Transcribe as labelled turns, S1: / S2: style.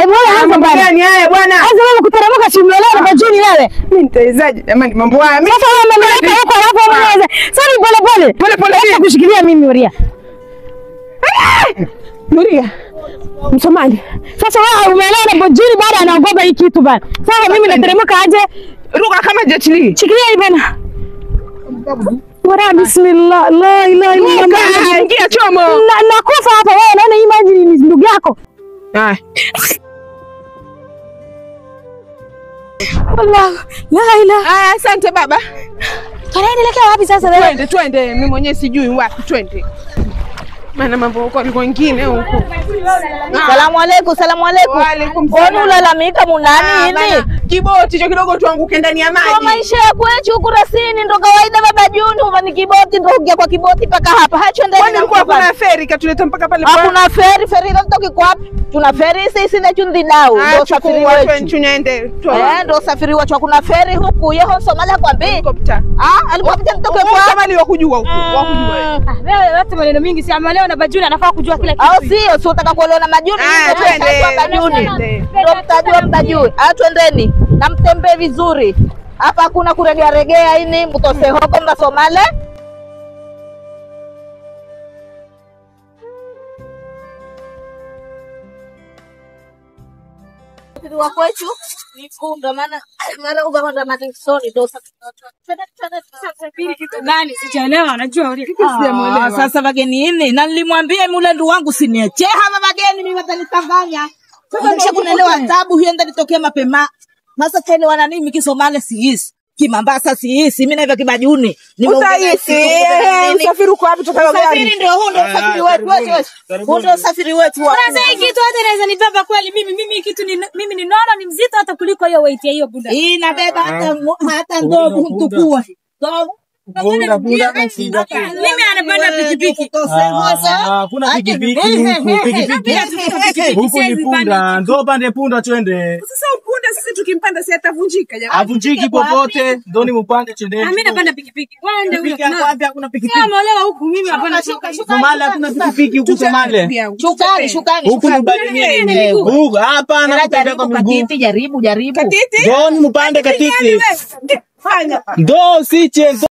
S1: Hebu wewe anza bwana.
S2: Gani haya bwana?
S1: Anza wewe kuteremka si umeelewa na Bajuni wewe.
S2: Mimi nitawezaje jamani mambo haya? Mimi
S1: sasa wewe umeleta huko alafu unaweza. Sasa ni pole pole.
S2: Pole pole.
S1: Acha kushikilia mimi Nuria.
S2: Nuria. Msomali.
S1: Sasa wewe umeelewa na Bajuni bado anaogopa hii kitu bana. Sasa mimi nateremka aje?
S2: Ruka kama Jet Li.
S1: Shikilia hii bana. Wara bismillah la ilaha illa Allah.
S2: Ingia chomo.
S1: Nakufa hapa wewe unaona hii maji ni ndugu yako.
S2: Ah.
S1: Allah la ilaha.
S2: Ah, asante baba.
S1: Tunaendelea wapi sasa wewe?
S2: Twende twende, mimi mwenyewe sijui wapi twende. Maana mambo huko ni kwingine huko.
S3: Salamu aleikum, salamu aleikum.
S2: Wa alaikum salam.
S3: Ona ulalamika munani nini?
S2: Kiboti hicho kidogo tuanguke ndani ya maji.
S3: Kwa maisha ya kwetu huku rasini ndo kawaida baba Juni, huwa ni kiboti ndo huja kwa kiboti mpaka hapa. Hacho ndani.
S2: Kwani kulikuwa kuna feri katuleta mpaka pale?
S3: Hakuna feri, feri ndo toki kwa wapi? Tuna feri sisi na chundi dau ndo usafiri wetu.
S2: Tunaende.
S3: Eh, ndo usafiri wetu. Hakuna feri huku. Yeho Somalia kwambi.
S2: Helicopter.
S3: Ah, alikuwa pita mtoke kwa
S2: Somalia wakujua huku. Wakujua.
S1: Ah, wewe watu maneno mingi si amalewa na Bajuni anafaa kujua kila kitu.
S3: Au sio? Sio utaka kuolewa na Majuni?
S2: Twende.
S3: Bajuni. Ndio mtajua mtajui. Ah, twendeni. Na mtembee vizuri. Hapa hakuna kuregea regea ini mtose hoko mba Somale. Wa kwetu ni punda maana mara uba matisoni ndo
S1: safiri kitu gani sijaelewa anajua
S3: sijamuelewa. Sasa wageni nini? Na nilimwambia mule ndu wangu siniache hawa wageni mimi watanitanganya. Sasa kisha kunaelewa tabu hiyo ndio nitokea mapema. Sasa tena wana nini Kisomali siisi. Kimambasa siisi, mimi na Kibajuni.
S2: Utaisi. Usafiri uko wapi tukawa gari?
S3: Usafiri ndio huu ndio usafiri wetu wetu. Huu ndio usafiri wetu.
S1: Sasa hii kitu hata inaweza nibeba kweli mimi mimi kitu ni mimi ni nono ni mzito hata kuliko hiyo weight ya hiyo bunda.
S3: Hii inabeba hata hata ndovu mtukua. Ndovu.
S1: Mimi anapanda pikipiki.
S4: Kuna pikipiki huku, pikipiki. Huku ni punda, ndio pande punda twende.
S2: Sasa punda sisi tukimpanda si atavunjika jamani.
S4: Avunjiki popote, ndio ni mpande twende.
S1: Mimi napanda pikipiki. Wende huyo.
S4: Wapi hakuna pikipiki?
S1: Kama olewa huku mimi hapana.
S4: Somalia hakuna pikipiki huku Somalia.
S3: Shukani, shukani.
S4: Huku ni bali huku hapana kutembea kwa miguu.
S3: Jaribu, jaribu.
S4: Ndio ni mpande katiti.
S2: Fanya.
S4: Ndio si chezo.